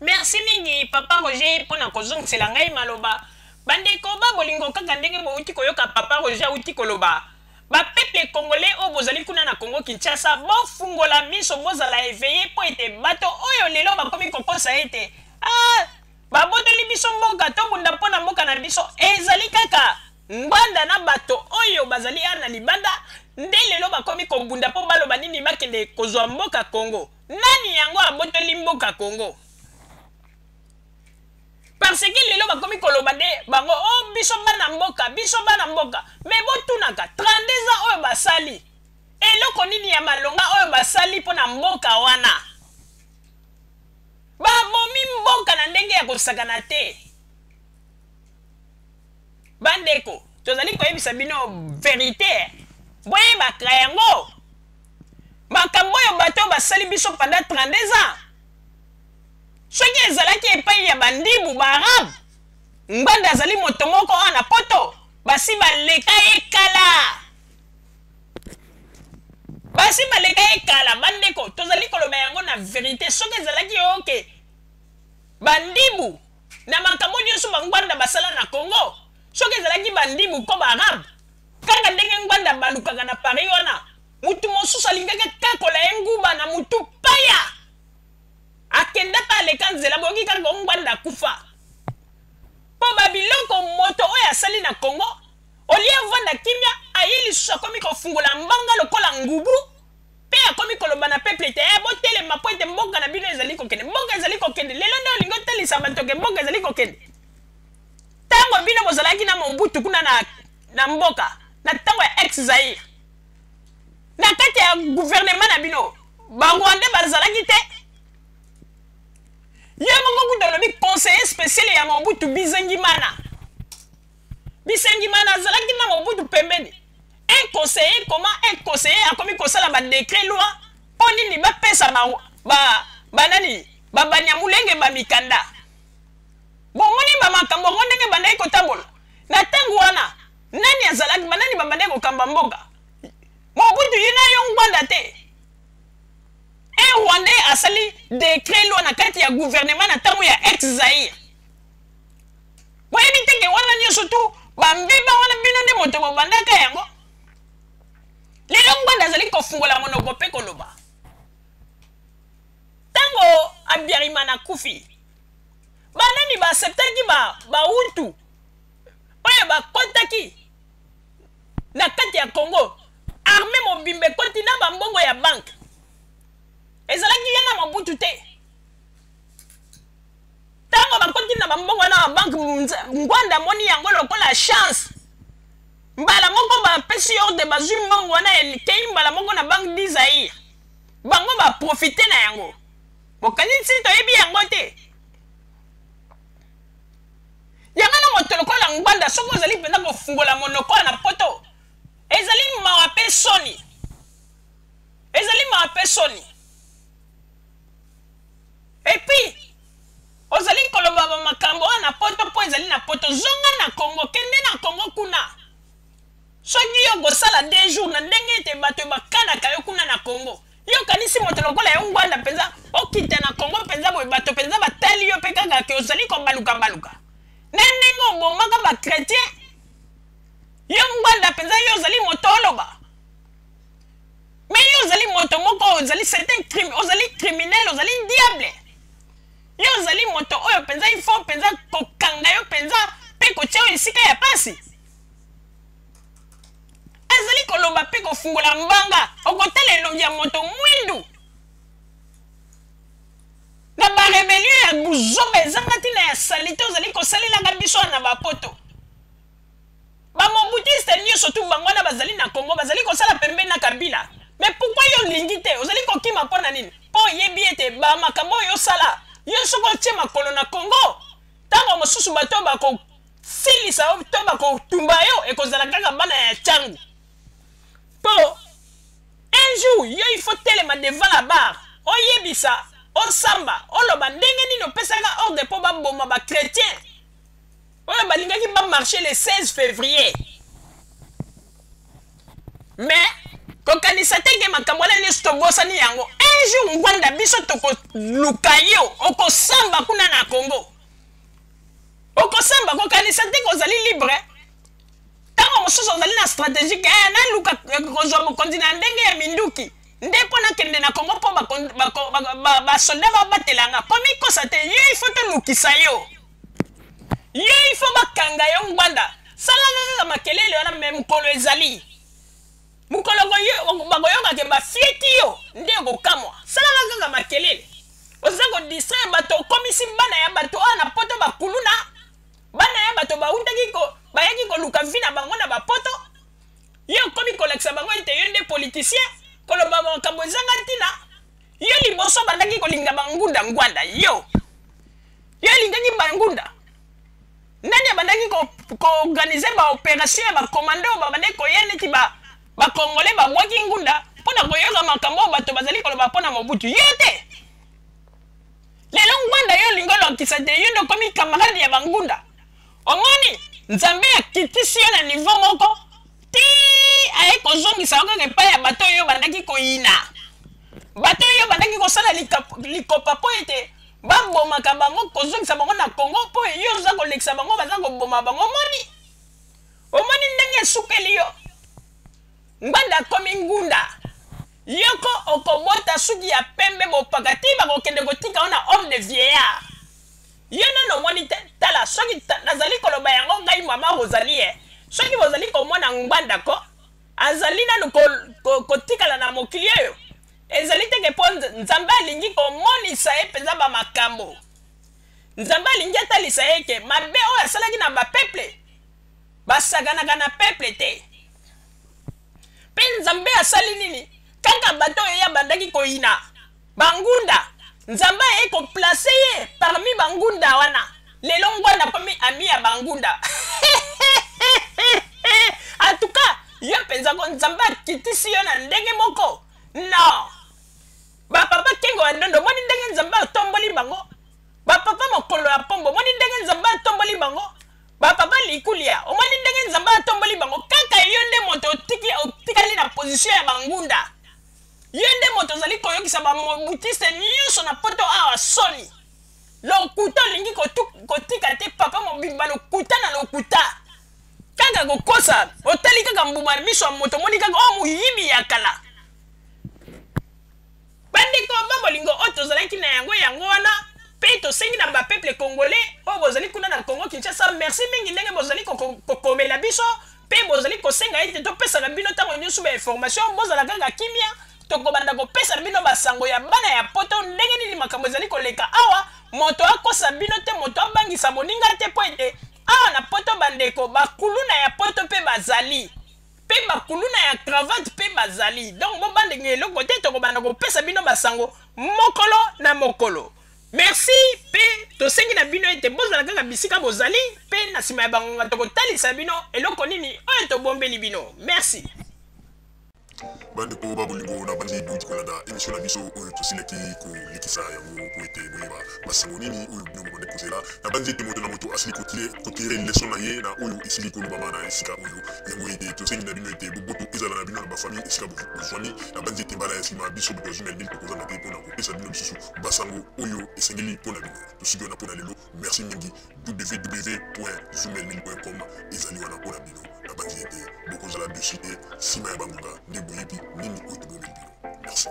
Merci mingi papa Roger mpo na kozongisela ngai maloba. Bandeko ba bolingo, kaka ndenge bowuti koyoka papa Roger awuti koloba, ba peuple congolais oyo bozali kuna na Congo Kinshasa, bofungola miso, bozala eveille mpo ete bato oyo lelo bakomi kokosa ete ah, babotoli biso mboka, tobunda mpo na mboka na biso, ezali kaka Ngbanda na bato oyo bazali awa na libanda nde lelo bakomi kobunda mpo baloba nini, bakende kozwa mboka Congo. Nani yango abotoli mboka Congo? Parce que lelo bakomi koloba nde bango, oh, biso bana mboka, biso bana mboka. Mais botunaka, 32 ans oyo basali, eloko nini ya malonga oyo basali mpo na mboka wana? Babomi mboka na ndenge ya kosakana te. Bandeko, tozali koyebisa bino verite, boyebaka yango. Makambo oyo bato oyo basali biso pendant 32 ans, soki ezalaki epai ya bandibu baarabe, Ngbanda azali moto moko awa na poto, basi baleka ye kala, basi baleka ye kala. Bandeko, tozali koloba yango na verite. Soki ezalaki oke bandibu na makambo nyonso bangbanda basala na Congo, soki ezalaki bandibu ko baarabe, kaka ndenge Ngbanda balukaka na Paris wana, mutu mosusu alingaki kakola ye nguba na mutu paya, akenda mpe aleka nzela, boyoki kaka Ngbanda akufa. Mpo babiloko moto oyo asali na Congo, olie avanda kimia, aye lisusu akomi kofungola mbanga lokola ngubu, mpe akomi koloba na peuple ete eh, botelema mpo ete mboka na bino ezali kokende, mboka ezali kokende. Lelo nde olingi otalisa bato ke mboka ezali kokende? Ntango bino bozalaki na Mobutu kuna na mboka, na ntango ya ex Zaire, na kati ya gouvernement na bino barwandais bazalaki te? Ye moko kuta olobi conseiller spécial ya Mobutu, Bisengimana. Bisengimana azalaki na Mobutu pembeni, un conseiller. Comment un conseiller akomi kosala ba décret loi mpo nini bapesa banani babanyamulenge bamikanda? Bomoni bamakambo yango ndenge bandaki kotambola na ntango wana? Nani azalaki, banani babandaki kokamba mboka? Mobutu ye na yo Ngbanda te? Un Rwandais asali décret loi na kati ya gouvernement na ntango ya ex Zaire. Boyebi te ke wana nyonso tu bambeba wana bino nde moto bobandaka yango? Lelo Ngbanda azali kofungola monoko mpe koloba. Ntango Habyarimana akufi, banani baaseptaki bahutu oyo bakotaki na kati ya Congo? Armée mobimba ekoti na bambongo ya banke, ezalaki ye na Mobutu te. Ntango bakoti na bambongo wana ya banke, Ngbanda amoni yango lokola chance. Mbala moko bapesi ordre, bazwi mbongo wana, ekei mbala moko na Banque du Zaire, bango baprofite na yango. Bokanisi toyebi yango te? Yango na moto lokola Ngbanda, soki ozali mpenza kofungola monoko na poto, ezali mawa mpe soni, ezali mawa mpe soni. Et puis ozali koloba bamakambo oyo na poto mpo ezali na poto. Zonga na Congo, kende na Congo kuna. Soki yo kosala 2 jours na ndenge ete bato bakanaka yo kuna na Congo, yo okanisi moto lokola yo Ngbanda mpenza okita na Congo mpenza boye, bato mpenza batali yo mpe kaka ke ozali kobaluka-baluka na ndenge obomaka bachrétien? Yo Ngbanda mpenza, yo ozali moto oloba, mais yo ozali moto moko, ozali certain crime, ozali criminel, ozali diable. Yo ozali moto oyo mpenza il faut mpenza kokanga yo mpenza mpe kotia yo esika ya pasi. Azali koloba mpe kofungola mbanga, okotala elongi ya moto mwindu na barebellion ya buzoba ezanga ntina ya salite ozali kosalelaka biso na bapoto. Bamobutiste nyonso tu bango wana bazali na Congo, bazali kosala pembeni na Kabila. Mais pourquoi yo olingi te? Ozali kokima mpo na nini? Mpo oyebi ete bamakambo oyo osala yo, soki otie makolo na Congo, ntango mosusu bato oyo bakosilisa yo to bakotumba yo ekozala kaka bana ya Tshangu. Mpo un jour yo il faut telema devant la barre, oyebisa, osamba, oloba ndenge nini opesaka ordre mpo baboma bachrétien oyo balingaki bamarche le 16 février. Mais Kokanisa te ke makambo wana nyonso tobosani yango. Un jour Ngwanda biso tokoluka yo, okosamba kuna na Congo. Okosamba, kokanisa te ke ozali libre. Ntango mosusu ozali na strategie ke eh, naluka eh, kozwa bokonzi na ndenge ya minduki nde mpo nakende na Congo mpo basoldat babatela nga. Komikosa te, yo il faut tolukisa yo. Yo il faut bakanga yo Ngbanda. Salaka kaka makelele wana me mokolo ezali. Mokolo bakoyoka ke bafieti yo nde okokamwa. Salaka kaka makelele. Oza kodistraire bato, okomisi bana ya bato awa na poto bakuluna. Bana ya bato bautaki ko bayaki koluka vie na bango na bapoto. Yo okomi kolakisa bango ete yo nde politicien, koloba makambo ezanga ntina. Yo liboso obandaki kolinga bangunda ngwanda yo. Yo olingaki bangunda. Nani abandaki ko ko-organiser ba operation ya ba commando babandaki koya neti ba ba congolais babwaki ngunda mpo na koyoka makambo oyo bato bazali koloba mpo na Mobutu? Yo te. Lelo Ngbanda yo olingi olakisa te yo nde okomi camarade ya bangunda. Omoni Nzambe akitisi yo na niveau moko ti aye kozongisa yo kaka epai ya bato oyo obandaki koyina, bato oyo obandaki kosala likopa mpo ete babomaka bango, kozongisa bango na Congo mpo yo oza kolekisa bango, baza koboma bango. Omoni, omoni ndenge esukeli yo. Ngbanda akomi ngunda. Yoko okobota suki ya pembe bopaka ti bakokende kotika yo na homme de vieillard. Yo nanu omoni te? Tala soki nazali koloba yango ngai mama Rosalie eh, soki bozali komona Ngbanda ko azali nanu kotikala na mokili oyo, ezali te ke mpo Nzambe alingi komonisa ye mpenza ba makambo. Nzambe alingi atalisa ye ke mabe oyo asalaki na ba peuple, basakanaka na peuple te. Mpe Nzambe asali nini? Kaka bato oyo ye abandaki koyina, bangunda, Nzambe aye ko placer ye parmi bangunda wana. Lelo Ngbanda akomi ami ya bangunda. En tout cas, yo mpenza ko Nzambe akitisi yo na ndenge moko. Non. Ba papa Kengo wa Ndondo, omoni ndenge Nzambe atomboli bango? Ba papa Mokolo ya Pombo, omoni ndenge Nzambe atomboli bango? Ba papa Likulia, omoni ndenge Nzambe atomboli bango? Kaka yo nde moto otiki, otikali na position ya bangunda. Yo nde moto ozali koyokisa ba mobutiste nyonso na poto awa soni. Lokuta olingi kotika te papa mobimba lokuta na lokuta. Kaka kokosa, otali kaka mbuma na miso ya moto omoni kaka oh moyibi ya kala. Bandeko ba bolingo oyo tozalaki na yango yango wana pe tosengi na ba peuple congolais oyo bozali kuna na Congo Kinshasa merci mingi ndenge bozali kokomela biso pe bozali kosenga ete topesaka bino ntango nyonso ba information. Bozala kaka kimia, tokobanda kopesa bino basango ya bana ya poto ndenge nini makambo ezali koleka awa. Moto akosa bino te, moto abangisa moninga te, mpo ete awa na poto bandeko bakuluna ya poto pe bazali, pe bakuluna ya cravate pe bazali. Donc bobandinga eloko te, tokobanda kopesa bino basango mokolo na mokolo. Merci pe tosengi na bino ete bozala kaka bisika bozali, pe na sima ya bangonga tokotalisa bino eloko nini oyo tobombeli bino. Merci. Bandeko ba bolingo, na banzi bouti kolanda emission na biso oyo tosilaki kolekisa yango mpo ete boyeba basango nini oyo bino bobandaki kozela. Na banzi ete moto na moto asili kotire leson na ye na oyo esili kolobama na esika oyo. Yango ete tosengi na bino ete boboto ezala na bino na bafamille esika bozwami. Na banzi ete mbala ya nsima biso bato ya Zumel 1000 tokozanga te mpo na kopesa bino lisusu basango oyo esengeli mpo na bino. Tosuki wana mpo na lelo. Merci mingi. www.zoomelmil.com ezali wana mpo na bino. Nabanzi ete bokozala dessus te nsima ya bangonga nde boyebi nini oyo tobombeli bino. Merci.